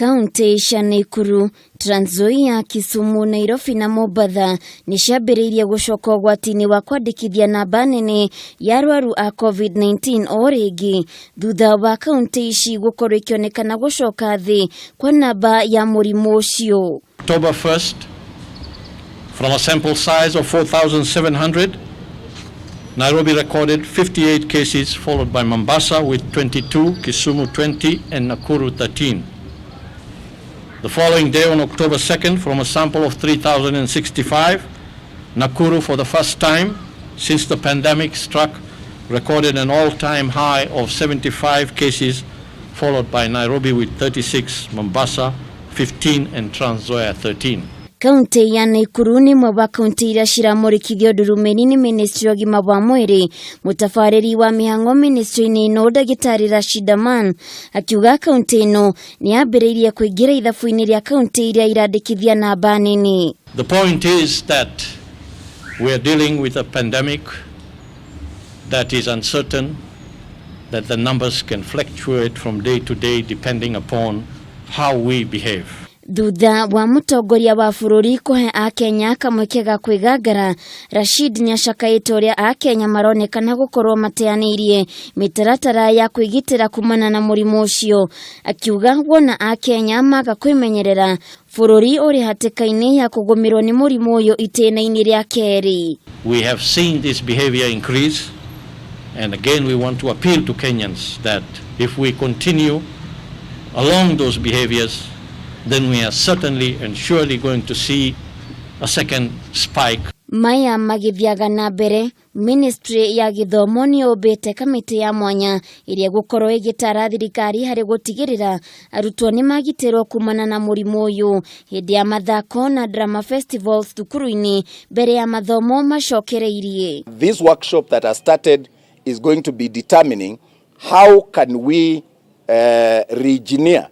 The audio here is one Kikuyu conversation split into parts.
Kaunti cia Nakuru, Trans Nzoia, Kisumu, Nairobi na Mombatha nĩ ciambĩrĩirie gũcoka ũgwati-inĩ wa kwandĩkithia namba nene ya arwaru a COVID-19 o rĩngĩ thutha wa kaunti ici gũkorwo ikĩonekana gũcoka thĩ kwa namba ya mũrimũ ũcio. October 1st, from a sample size of 4,700, Nairobi recorded 58 cases, followed by Mombasa with 22, Kisumu 20, and Nakuru 13. The following day, on October 2nd, from a sample of 3,065, Nakuru, for the first time since the pandemic struck, recorded an all-time high of 75 cases, followed by Nairobi with 36, Mombasa 15, and Trans Nzoia 13. Kaunti ya Nakuru nĩ ĩmwe wa kaunti iria ciramũrĩkithio ndurumeni nĩ ministry ya ũgima wa mwĩrĩ. Mũtabarĩri wa mĩhang'o ministry-inĩ ĩno, ndagĩtarĩ Rashid Aman, akiuga kaunti ĩno nĩ yambĩrĩirie kũingĩra ithabu-inĩ rĩa kaunti iria irandĩkithia namba nene. The point is that we are dealing with a pandemic that is uncertain, that the numbers can fluctuate from day to day depending upon how we behave. Thutha wa mũtongoria wa bũrũri kũhe akenya kamweke ga kwĩgangara, Rashid nĩacakaĩte ũrĩa akenya maronekana gũkorwo mateanĩirie mĩtaratara ya kwĩgitĩra kumana na mũrimũ ũcio, akiuga wona akenya maga kwĩmenyerera, bũrũri ũrĩ hatĩka-inĩ ya kũgũmĩrwo nĩ mũrimũ ũyũ itĩna-inĩ rĩa kerĩ. We have seen this behavior increase, and again we want to appeal to Kenyans that if we continue along those behaviors, then we are certainly and surely going to see a second spike. Maya magĩthiaga na mbere, ministry ya gĩthomo nĩ yũmbĩte kamĩtĩ ya mwanya ĩrĩa ĩgũkorwo ĩgĩtara thirikari harĩ gũtigĩrĩra arutwo nĩ magitĩrwo kumana na mũrimũ ũyũ hĩndĩ ya mathako na drama festivals thukuru-inĩ mbere ya mathomo macokereirie. This workshop that has started is going to be determining how can we re-engineer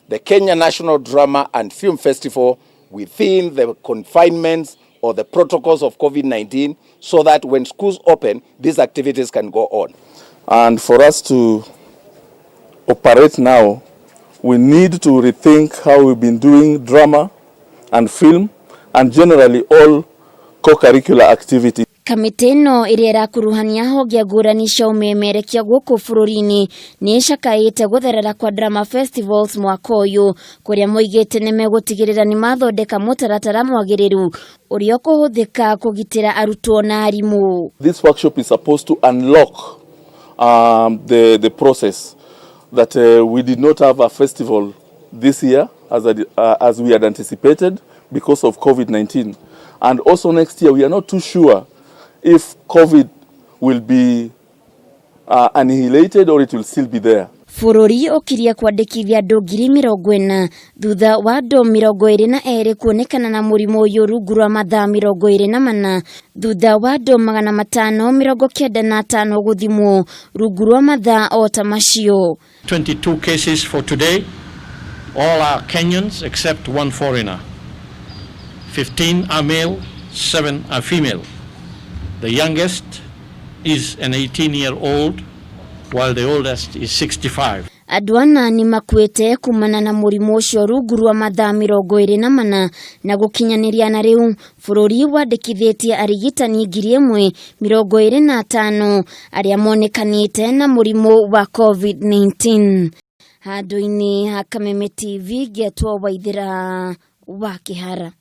the Kenya National Drama and Film Festival within the confinements or the protocols of COVID-19 so that when schools open, these activities can go on. And for us to operate now, we need to rethink how we've been doing drama and film and generally all co-curricular activities. Kamĩtĩ ĩno ĩrĩa ĩrakuruhania honge ngũrani cia ũmemerekia gũkũ bũrũri-inĩ nĩ ĩcakaĩte gũtherera kwa drama festivals mwaka ũyũ, kũrĩa moigĩte nĩ megũtigĩrĩra nĩ mathondeka mũtaratara mwagĩrĩru ũrĩa ũkũhũthĩka kũgitĩra arutwo na arimũ. This workshop is supposed to unlock the process that we did not have a festival this year as we had anticipated because of COVID-19. And also next year, we are not too sure if COVID will be annihilated or it will still be there. Bũrũri ũkirie kwandĩkithia andũ 40,000 thutha wa andũ 22 kuonekana na mũrimũ ũyũ rungu rwa mathaa 24, thutha wa andũ 595 gũthimwo rungu rwa mathaa o ta macio. 22 cases for today. All are Kenyans except one foreigner. 15 are male, 7 are female. The youngest is an 18-year-old, while the oldest is 65. Andũ ana nĩ makuĩte kumana na mũrimũ ũcio rungu rwa mathaa 24, na gũkinyanĩria na rĩu bũrũri wandĩkithĩtie arigitani 1,025 arĩa monekanĩte na mũrimũ wa COVID-19. Handũ-inĩ ha Kameme TV, ngetwo Waithĩra wa Kĩhara.